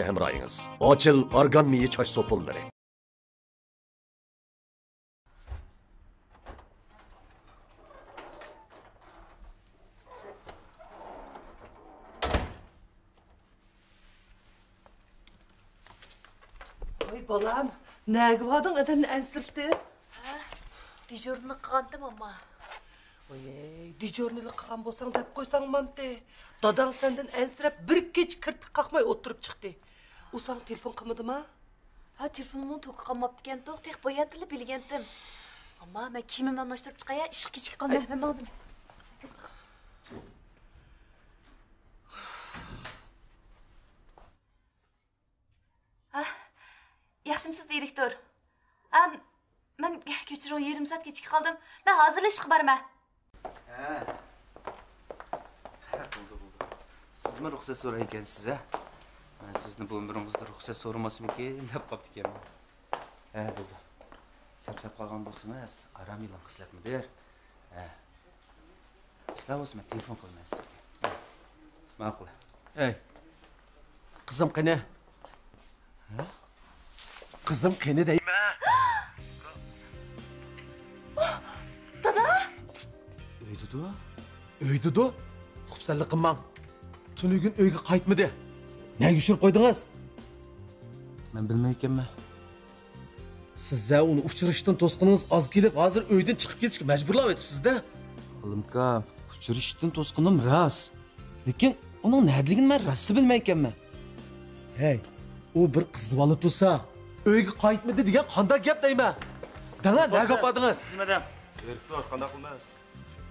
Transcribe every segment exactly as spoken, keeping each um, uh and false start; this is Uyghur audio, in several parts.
ھەمراھىڭىز. ئاچىل ئارگان مېيى چاچ سوپۇنلىرى. ۋاي بالام، نەگە باردىڭ ئادەمنى ئەنسىرىتىپ؟ ھە؟ دېژۇرنىلىق قىلغانتىم، ئامما. ۋاي، دېژۇرنىلىق قىلغان بولساڭ دەپ قويساڭ بولامتى. داداڭ سەندىن ئەنسىرەپ بىر كېچە كىرپىك قاقماي ئولتۇرۇپ چىقتى. ئۇ ساڭا تېلېفون قىلمىدىما؟ ھە، تېلېفونۇمنىڭ توكى قالماپتىكەن، توق، تېخى باياتىنلا بىلگەنتىم. ئامما، مەن كىيىمىمنى ئالماشتۇرۇپ چىقاي، ھە، ئىشقا كېچىكىپ قالماي، مەن ماڭدىم. ھە، ياخشىمسىز، دىرېكتور؟ ھە، مەن كەچۈرۈڭ، يېرىم سائەت كېچىكىپ قالدىم. مەن ھازىرلا ئىشقا بارىمەن. ھە. ھە، بولدى، بولدى. سىزمۇ رۇخسەت سورايدىكەنسىز، ھە؟ مەن سىزنى بۇ ئۆمرىڭىزدە رۇخسەت سورىماسمىكىن دەپ قاپتىكەنمەن. ھە، بولدى. چارچاپ قالغان بولسىڭىز، ئارام ئېلىڭ، خىسلەت مۇدىر. ھە. ئىشلار بولسا مەن تېلېفون قىلىمەن سىزگە. ماقۇل. ئەي، قىزىم قېنى؟ ھە؟ قىزىم قېنى دەيمەن. دادا! ئۆيدىدۇ؟ ئۆيدىدۇ؟ خۇپسەنلىك قىلماڭ. تۈنۈگۈن ئۆيگە قايتمىدى. نەگە يوشۇرۇپ قويدىڭىز؟ مەن بىلمەيكەنمەن. سىز-ە ئۇنى ئۇچرىشىشتىن توسقىنىڭىز ئاز كېلىپ، ھازىر ئۆيدىن چىقىپ كېتىشكە مەجبۇرلاۋېتىپسىز-دە. ئالىمكا، ئۇچرىشىشتىن توسقىنىم راست. لېكىن ئۇنىڭ نەدىلىكىنى مەن راستلا بىلمەيكەنمەن. ھەي، ئۇ بىر قىز بالا تۇرسا، ئۆيگە قايتمىدى دېگەن قانداق گەپ دەيمەن؟ دەڭە، نەگە ئاپاردىڭىز؟ سىز نېمە دەڭ؟ ئېرىكتور، قانداق قىلىمىز؟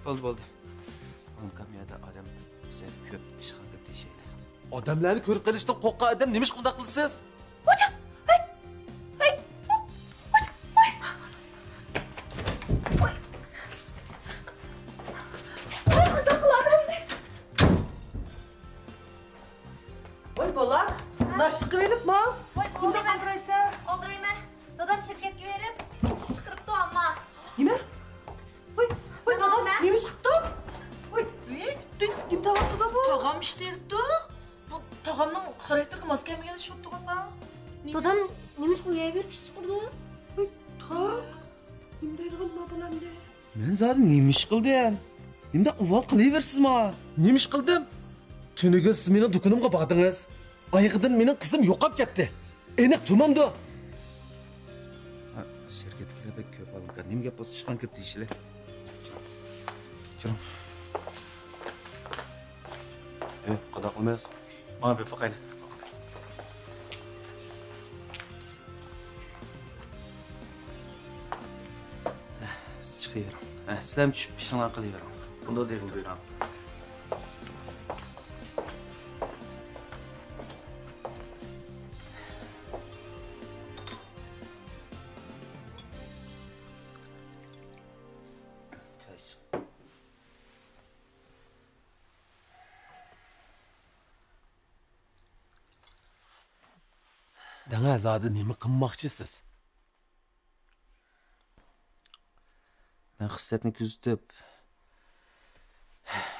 بولدى، بولدى. ئالىمكا، بۇ يەردە ئادەم بىزدە كۆپ، ئىشقا كىرىپ دېيىشەيلى. ئادەملەرنى كۆرۈپ قېلىشتىن قورققان ئادەم نېمىشقا ئۇنداق قىلىسىز؟ ۋاي، ھەي، ھەي، ۋاي، ۋاي. ۋاي، قانداق قىلارمەن؟ ۋاي بالام، ناشتا قىلىۋېلىپما؟ ۋاي، بۇنداق ئالدىرايسەن. ئالدىرايمەن. دادام شىركەتكە بېرىپ، ئىش چىقىرىپتۇ، ئامما. نېمە؟ ۋاي، ۋاي، دادام نېمە ئىش قىپتۇ؟ ۋاي، نېمە دەۋاتىدۇ بۇ؟ تاغام ئىش تېرىپتۇ. بۇ تاغامنىڭ خاراكتېرىگە ماس كەلمىگەن ئىش بوپتۇ، ئاپا. دادام نېمىشقا ئۇ يەرگە بېرىپ ئىش چىقىرىدۇ؟ ۋاي، تاغ. نېمە دەيدىغان ما بالام دە؟ مەن زادى نېمە ئىش قىلدىم؟ نېمىنداق ئۇۋال قىلىۋېرىسىز ما؟ نېمە ئىش قىلدىم؟ تۈنۈگۈن سىز مېنىڭ دۇكىنىمغا باردىڭىز. ئايىغىدىن مېنىڭ قىزىم يوقاپ كەتتى. ئېنىق تۇماندۇ. ھە، شىركەتتىكىلەر بەك كۆپ ئالىمكا. نېمە گەپ بولسا ئىشقان كىرىپ دېيىشىلى. چۈرۈڭ. ئە، قانداق قىلىمىز؟ ماڭا بېرىپ باقايلى. سىز چىقىۋېرىڭ. ھە، سىلەرمۇ چۈشۈپ ئىشىڭلارنى قىلىۋېرىڭ. بۇنداق دەيمىز، بۇيرۇڭ. چاي ئىچىڭ. دەڭە، زادى نېمە قىلماقچىسىز؟ مەن خىسلەتنى كۆزىتىپ،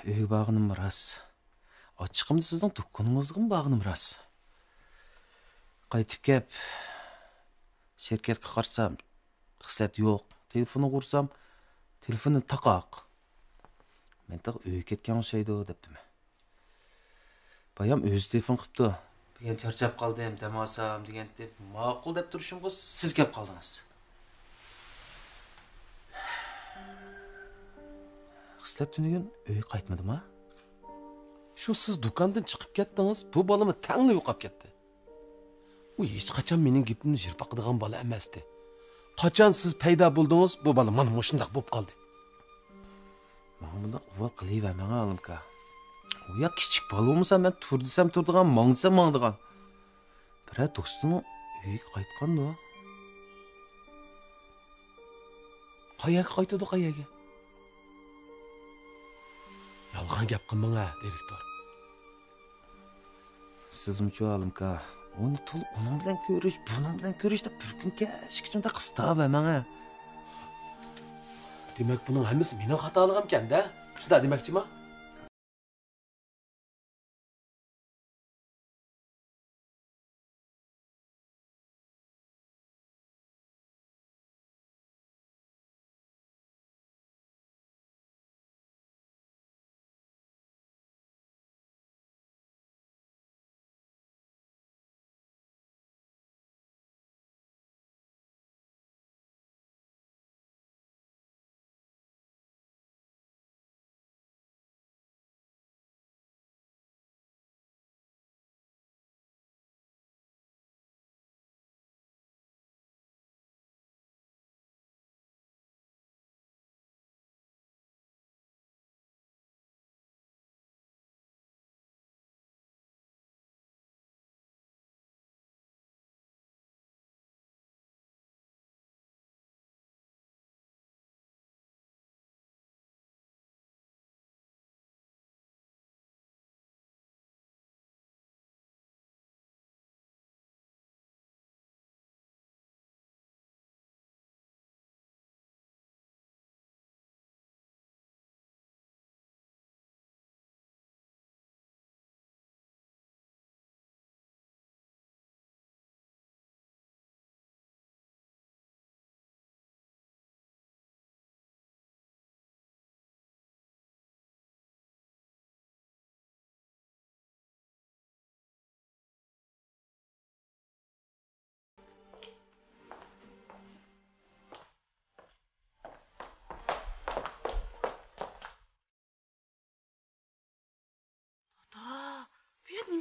ئۆيگە بارغىنىم راست. ئاچچىقىمدا سىزنىڭ دۇكىنىڭىزغىمۇ بارغىنىم راست. قايتىپ كەپ، شىركەتكە قارىسام، خىسلەت يوق. تېلېفونىغا ئۇرسام، تېلېفونى تاقاق. مەن تېخى ئۆيگە كەتكەن ئوخشايدۇ، دەپتىمەن. بايام ئۆزى تېلېفون قىپتۇ. بۈگۈن چارچاپ قالدىم، دەم ئالسام دېگەنتىم. ماقۇل دەپ تۇرۇشۇمغا سىز كەپ قالدىڭىز. خىسلەت تۈنۈگۈن ئۆيگە قايتمىدىما؟ شۇ سىز دۇكاندىن چىقىپ كەتتىڭىز، بۇ بالىمۇ تەڭلا يوقاپ كەتتى. ئۇ ھېچقاچان مېنىڭ گېپىمنى يىرپاقىدىغان بالا ئەمەستى. قاچان سىز پەيدا بولدىڭىز، بۇ بالا مانا مۇشۇنداق بولۇپ قالدى. ماڭا بۇنداق ئۇۋال قىلىۋەرمەڭ، ئالىمكا. ئۇ يا كىچىك بالا بولمىسا، مەن تۇر دېسەم تۇرىدىغان، ماڭ دېسەم ماڭىدىغان. بىرەر دوستىنىڭ ئۆيىگە قايتقاندۇ؟ قەيەرگە قايتىدۇ، قەيەرگە؟ يالغان گەپ قىلماڭ ھە، دىرېكتور. سىزمۇچۇ، ئالىمكا، ئۇنى تۇل ئۇنىڭ بىلەن كۆرۈش، بۇنىڭ بىلەن كۆرۈش دەپ بىر كۈن كەچكىچە مۇنداق قىستاۋەرمەڭ ھە. دېمەك، بۇنىڭ ھەممىسى مېنىڭ خاتالىقىمكەن-دە؟ شۇنداق دېمەكچىما؟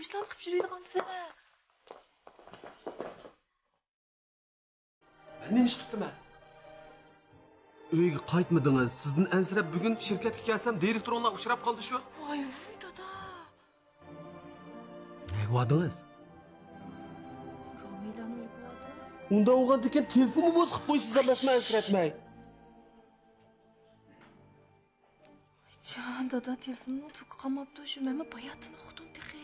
ئىشلار قىلىپ يۈرىدىغانسەن. مەن نېمە ئىش قىپتىمەن؟ ئۆيگە قايتمىدىڭىز. سىزدىن ئەنسىرەپ بۈگۈن شىركەتكە كەلسەم، دىرېكتورۇڭلار ئۇچراپ قالدى شۇ. ۋاي ۋۇي دادا. نەگە باردىڭىز؟ رامىلانىڭ ئۆيىگە باردىم. ئۇنداق بولغاندىكىن تېلېفونمۇ بوسۇپ قويىسىز ئەمەسمۇ ئەنسىرەتمەي. جان دادا، تېلېفوننىڭ توكى قالماپتۇ، شۇ مەنمۇ باياتىن ئۇقتۇم تېخى.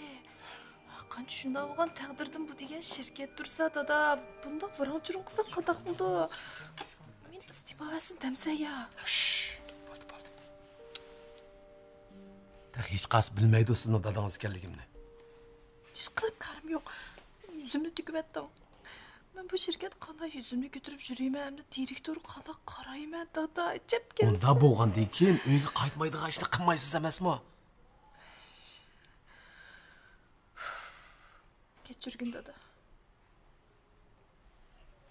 قانچە شۇنداق بولغان تەقدىردىن بۇ دېگەن شىركەت تۇرسا دادا، بۇنداق ۋىراڭ-چۇرۇڭ قىلسا قانداق بولىدۇ؟ مېنى ئىستېپا بەرسۇن دەمسەن يا. شش، بولدى، بولدى. تېخى ھېچقايسى بىلمەيدۇ سىزنىڭ دادىڭىز ئىكەنلىكىمنى. ئىشقىلىپ كارىم يوق. يۈزۈمنى تۆكۈۋەتتىڭ. مەن بۇ شىركەت قانداق يۈزۈمنى كۆتۈرۈپ يۈرىمەن، ئەمدى دىرېكتورغا قانداق قارايمەن، دادا، ئەجەب گەپ. ئۇنداق بولغاندىن كېيىن ئۆيگە قايتمايدىغان ئىشنى قىلمايسىز ئەمەسمۇ؟ كەچۈرگىن، دادا.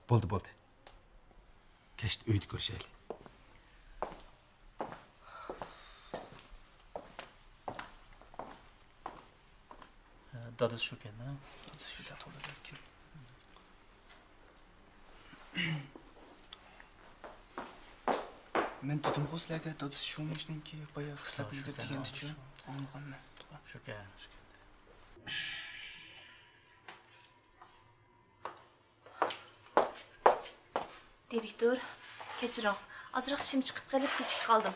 بولدى، بولدى. كەچتە ئۆيدە كۆرۈشەيلى. دادىسى شۇكەن، ھە؟ دادىسى شۇ چاغدا بەلكىم. مەن دېدىمغۇ سىلەرگە، دادىسى شۇ مۇشۇنىڭكى بايا خىسلەتنى دەپ دېگەندىچۇ. ئاڭلىغانمەن. شۇكەن، شۇكەن. دىرېكتور، كەچۈرۈڭ. ئازراق ئىشىم چىقىپ قېلىپ كېچىكىپ قالدىم.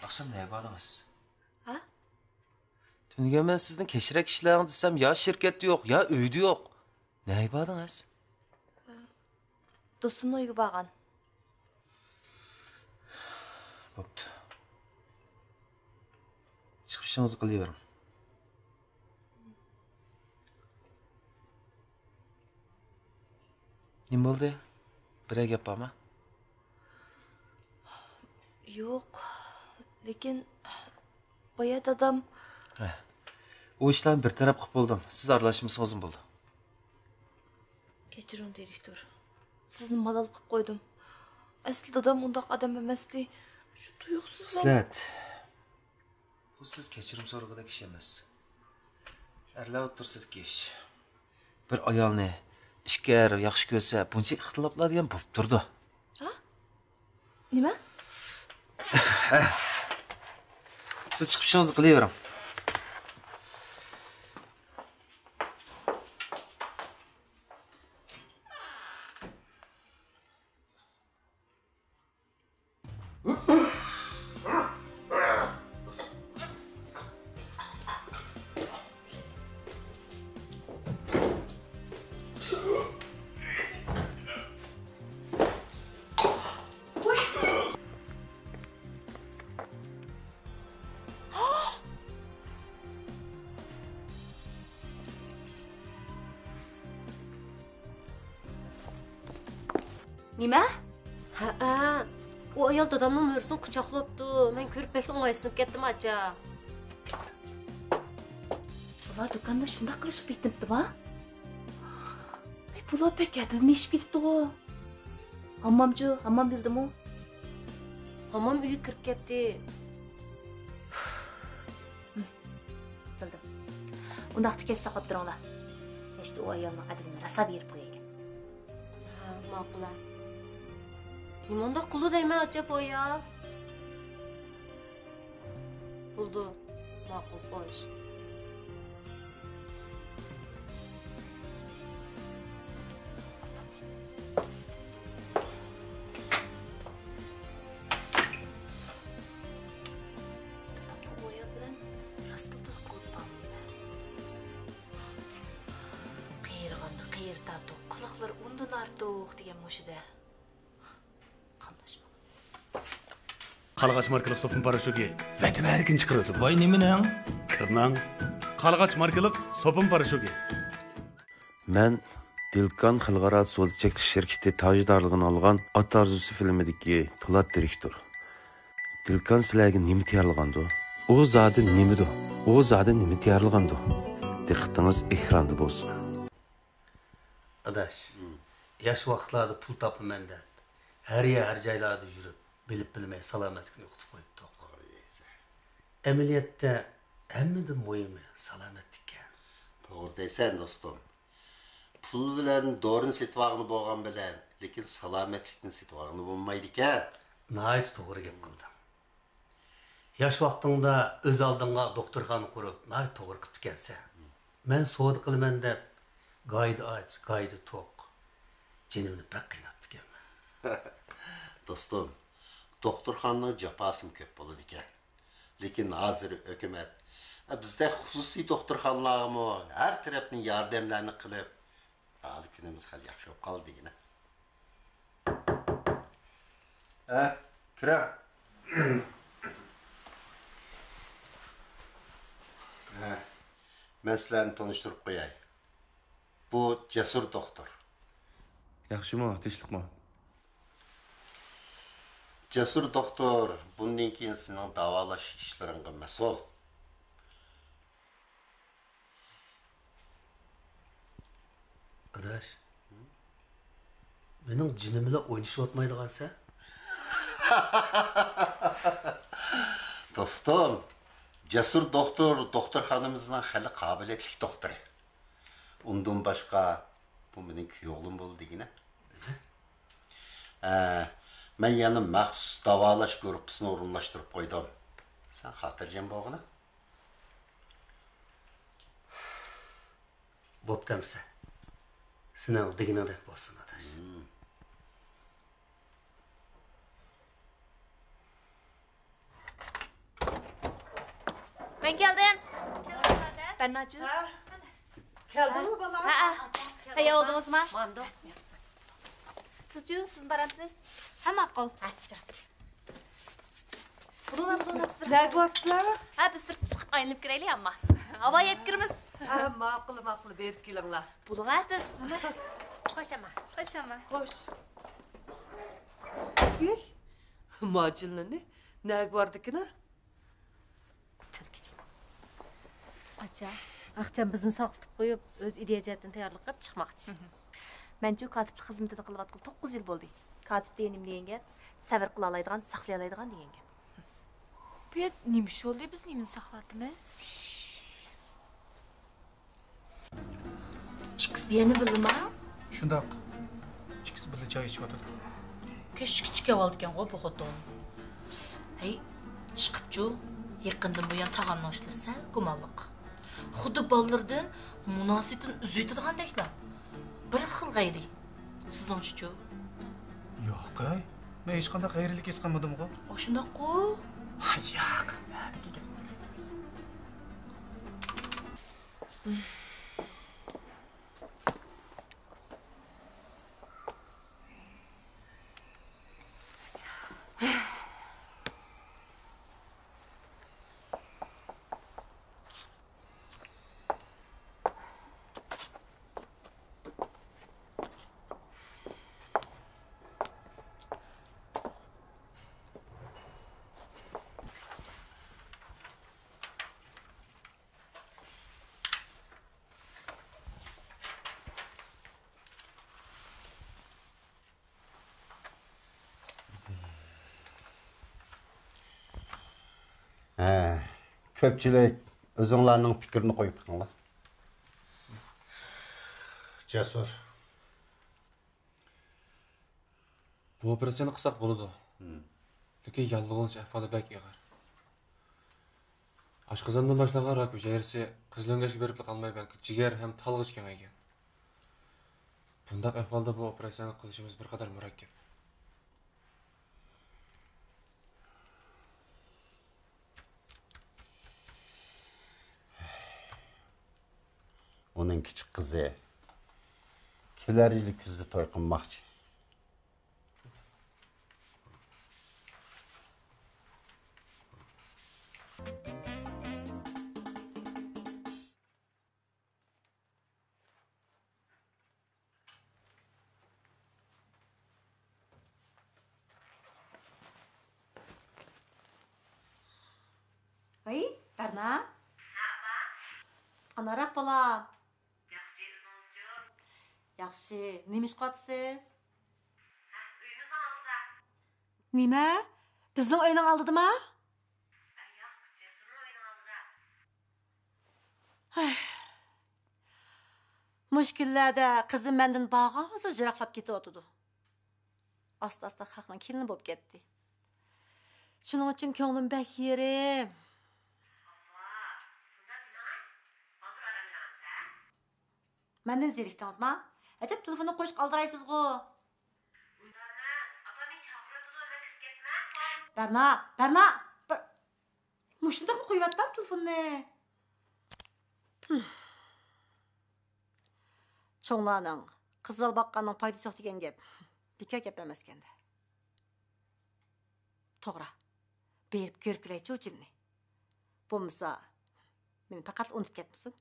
ئاخشام نەگە باردىڭىز؟ ھە؟ تۈنۈگۈن مەن سىزنى كەچرەك ئىشلەڭ دېسەم، يا شىركەتتە يوق، يا ئۆيدە يوق. نەگە باردىڭىز؟ دوستۇمنىڭ ئۆيىگە بارغان. بوپتۇ. چىقىپ ئىشىڭىزنى قىلىۋېرىڭ. نېمە بولدى؟ بىرەر گەپ بارمۇ؟ يوق، لېكىن بايا دادام. ھە. ئۇ ئىشلارنى بىر تەرەپ قىلىپ بولدۇم. سىز ئارىلاشمىسىڭىزمۇ بولىدۇ. كەچۈرۈڭ، دىرېكتور. سىزنى مالال قىلىپ قويدۇم. ئەسلى دادام ئۇنداق ئادەم ئەمەستى. شۇ تۇيۇقسىز. خىسلەت. بۇ سىز كەچۈرۈم سورىغۇدەك ئىش ئەمەس. ئەرلەر ئوتتۇرىسىدىكى ئىش. بىر ئايالنى ئىككى ئەر ياخشى كۆرسە، بۇنچە ئىختىلاپلار دېگەن بولۇپ تۇرىدۇ. ھە؟ نېمە؟ سىز چىقىپ ئىشىڭىزنى قىلىۋېرىڭ. نېمە؟ ھەئە، ئۇ ئايال دادامنىڭ مۈرىسىنى قۇچاقلاپتۇ. مەن كۆرۈپ بەكلا ئوڭايسىزلىنىپ كەتتىم، ئاچا. بۇلار دۇكاندا شۇنداق قىلىشىپ كېتىپتىما؟ ئەي، بۇلار بەك ھەددىدىن ئېشىپ كېتىپتىغۇ. ھاممامچۇ، ھاممام بىلدىمۇ؟ ھاممام ئۆيگە كىرىپ كەتتى. بىلدىم. ئۇنداقتا كەچ ساقلاپ تۇرۇڭلار. كەچتە ئۇ ئايالنىڭ ئەدىپىنى راسا بېرىپ قويايلى. ھە، ماقۇل ھە. نېمانداق قىلدى دەيمەن ئاچا بۇ ئايال؟ بولدى، ماقۇل، خوش. دادامنىڭ بۇ ئايال بىلەن راستلا توي قىلغۇزۇپ ئالمايمەن. قېرىغاندا قېرى تارتۇق، قىلىقلىرى ئۇندىن ئارتۇق دېگەن مۇشۇ-دە. قاملاشما. قارلىغاچ ماركىلىق سوپۇن پاراشوكى ۋەتىۋەرگىنى چىقىرىۋېتىدۇ. ۋاي، نېمىنىڭ؟ كىرنىڭ. قارلىغاچ ماركىلىق سوپۇن پاراشوكى. مەن دىلكان خەلقئارا سودا چەكلىك شىركىتى تاجدارلىقىنى ئالغان ئات ئارزۇسى فىلىمىدىكى پولات دىرېكتور. دىلكان سىلەرگە نېمە تەييارلىغاندۇ؟ ئۇ زادى نېمىدۇ؟ ئۇ زادى نېمە تەييارلىغاندۇ؟ دىققىتىڭىز ئېكراندا بولسۇن. ئاداش، ياش ۋاقىتلاردا پۇل تاپىمەن دەپ، ھەر يەر، ھەر جايلاردا يۈرۈپ، بىلىپ بىلمەي سالامەتلىكنى يوقىتىپ قويۇپتۇق. ئەمەلىيەتتە، ھەممىدىن مۇھىمى سالامەتلىككەن. توغرا دەيسەن، دوستۇم. پۇل بىلەن دورىنى سېتىۋالغىلى بولغان بىلەن، لېكىن سالامەتلىكنى سېتىۋالغىلى بولمايدىكەن. ناھايىتى توغرا گەپ قىلدىڭ. ياش ۋاقتىڭدا ئۆز ئالدىڭغا دوختۇرخانا قۇرۇپ، ناھايىتى توغرا قىپتىكەنسەن. مەن سودا قىلىمەن دەپ، گايدا ئاچ، گايدا توق، جېنىمنى بەك قىيناپتىكەنمەن. دوستۇم، دوختۇرخانىنىڭ جاپاسىمۇ كۆپ بولىدىكەن. لېكىن ھازىر ھۆكۈمەت، ئە، بىزدەك خۇسۇسىي دوختۇرخانىلارغىمۇ ھەر تەرەپتىن ياردەملەرنى قىلىپ، ھالى كۈنىمىز خېلى ياخشى بولۇپ قالدى دېگىنە. ھە، كىرە. ھە، مەن سىلەرنى تونۇشتۇرۇپ قوياي. بۇ جەسۇر دوختۇر. ياخشىمۇ، تىنچلىقمۇ؟ جەسۇر دوختۇر بۇندىن كېيىن سېنىڭ داۋالاش ئىشلىرىڭغا مەسئۇل. ئاداش، مېنىڭ جېنىم بىلەن ئوينىشىۋاتمايدىغانسەن؟ دوستۇم، جەسۇر دوختۇر دوختۇرخانىمىزنىڭ خېلى قابىلىيەتلىك دوختۇرى. ئۇندىن باشقا، بۇ مېنىڭ كۈيئوغلۇم بولدى دېگىنە. ھە، مەن يەنە مەخسۇس داۋالاش گۇرۇپپىسىنى ئورۇنلاشتۇرۇپ قويدۇم. سەن خاتىرجەم بولغىنا. بوپتۇ ئەمىسە. سېنىڭ دېگىنىڭدەك بولسۇن، ئاداش. مەن كەلدىم. بەرناچۇ. ھە؟ كەلدىڭمۇ، بالا؟ ھە، ھە. تەييار بولدىڭىزمۇ؟ ماندۇ. سىزچۇ؟ سىزمۇ بارامسىز؟ ھە، ماقۇل. ھە، چىق. بولۇڭلار، بولۇڭلار، سىز. نەگە بارسىلەر؟ ھە، بىز سىرتقا چىقىپ ئايلىنىپ كىرەيلى، ئەمما. ھاۋا يەپ كىرىمىز. ھە، ماقۇل، ماقۇل، بېرىپ كېلىڭلار. بولۇڭلار، تېز. خوش، ئەمما. خوش، ئەمما. خوش. ئېي، ماجىنلىنى نەگە باردىكىنا؟ تىلكىچى. ئاچا، ئاخچام بىزنى ساقلىتىپ قويۇپ، ئۆزى ئىدىيە جەھەتتىن تەييارلىق قىلىپ چىقماقچى. مەنچۇ كاتىپلىق خىزمىتىنى قىلىۋاتقىلى توققۇز يىل بولدى. كاتىپ دېگەن نېمە دېگەن گەپ؟ سەۋر قىلالايدىغان، ساقلىيالايدىغان دېگەن گەپ. بۇ يەردە نېمە ئىش بولدى؟ بىز نېمىنى ساقلاپتىمىز؟ ئىككىسى يەنە بىللىما؟ شۇنداق. ئىككىسى بىللە چاي ئىچىۋاتىدۇ. كەچلىككە كېلىۋالىدىكەنغۇ بۇ خوتۇن. ھەي، چىقىپچۇ، يېقىندىن بۇيان تاغامنىڭ ئىشلىرى سەل گۇمانلىق. خۇددى بالىلىرىدىن مۇناسىۋىتىنى ئۈزۈۋېتىدىغاندەكلا. بىر خىل غەيرىي. سىزنىڭچىچۇ؟ ياقەي، مەن ھېچقانداق غەيرىيلىك ھېس قىلمىدىمغۇ. ئاشۇنداققۇ؟ ياق، نەدىكى گەپ. ھە، كۆپچىلىك ئۆزۈڭلارنىڭ پىكرىنى قويۇپ بېقىڭلار. جەسۇر. بۇ ئوپېراتسىيەنى قىلساق بولىدۇ. لېكىن ياللۇغلىنىش ئەھۋالى بەك ئېغىر. ئاشقازاندىن باشلانغان راك ھۈجەيرىسى قىزىل ئۆڭگەچكە بېرىپلا قالماي، بەلكى جىگەر ھەم تالغىچە كېڭەيگەن. بۇنداق ئەھۋالدا بۇ ئوپېراتسىيەنى قىلىشىمىز بىر قەدەر مۇرەككەپ. ئۇنىڭ كىچىك قىزى كېلەر يىلى كۈزدە توي قىلماقچى. ۋەي، بەرنا. ھە، ئاپا. قانداقراق بالام؟ ياخشى، ئۆزىڭىزچۇ؟ ياخشى. نېمە ئىش قىلىۋاتىسىز؟ ھە، ئۆيىمىزنىڭ ئالدىدا. نېمە؟ بىزنىڭ ئۆينىڭ ئالدىدىما؟ ئە، ياق، جەسۇرنىڭ ئۆيىنىڭ ئالدىدا. ھەي. مۇشۇ كۈنلەردە قىزىم مەندىن بارغانسېرى يىراقلاپ كېتىۋاتىدۇ. ئاستا-ئاستا خەقنىڭ كېلىنى بولۇپ كەتتى. شۇنىڭ ئۈچۈن كۆڭلۈم بەك يېرىم. مەندىن زېرىكتىڭىزما؟ ئەجەب تېلېفوننى قويۇشقا ئالدىرايسىزغۇ؟ بەرنا، بەرنا، بىر مۇشۇنداقلا قويۇۋەتتىم تېلېفوننى. چوڭلارنىڭ قىز بالا باققاننىڭ پايدىسى يوق دېگەن گەپ بىكار گەپ ئەمەسكەندە. توغرا، بېرىپ كۆرۈپ كېلەيچۇ جىمنى. بولمىسا، مېنى پەقەتلا ئۇنتۇپ كەتمىسۇن.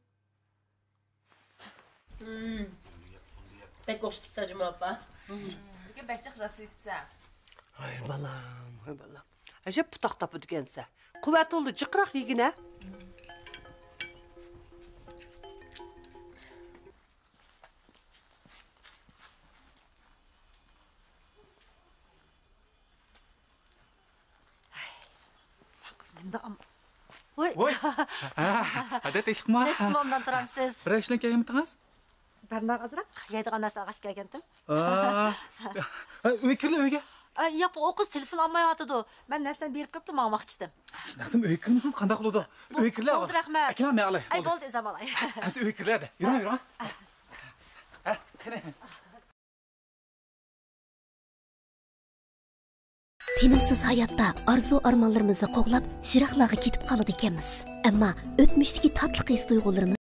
بەك ئوخشىتىپسەن جۇما ئاپا. بۈگۈن بەك جىق راست ئېيتىپسەن. ۋاي بالام، ۋاي بالام. ئەجەب پۇتاق تاپىدىكەنسەن. قۇۋۋەت بولدى، جىقراق يېگىنە. قىز نېمىدا ئام-، ۋوي. ۋوي. ھە، ھەدە تېشىقما. تېشىقما ئوبدان تۇرامسىز؟ بىر ئىش بىلەن كەلگەنمىدىڭىز؟ بەرناغا ئازراق يەيدىغان نەرسە ئالغاچ كەلگەنتىم. ئا. ھە، ئۆيگە كىرلە، ئۆيگە. ئا، ياق، ئۇ قىز تېلېفون ئالمايۋاتىدۇ. مەن نەرسىلەرنى بېرىپ قىلىپلا ماڭماقچىدىم. شۇنداقتىمۇ ئۆيگە كىرمىسىڭىز قانداق بولىدۇ؟ بو-، ئۆيگە كىرلە. بولدى، رەھمەت. ئەكېلىڭ، مەن ئالاي. ئەي، بولدى، ئۆزۈم ئالاي. ھە، سىز ئۆيگە كىرلە ھەدە. يۈرۈڭ، يۈرۈڭ. ھە، قېنى. تىنىمسىز ھاياتتا ئارزۇ-ئارمانلىرىمىزنى قوغلاپ، يىراقلارغا كېتىپ قالىدىكەنمىز. ئەمما ئۆتمۈشتىكى تاتلىق ھېس-تۇيغۇلىرىمىز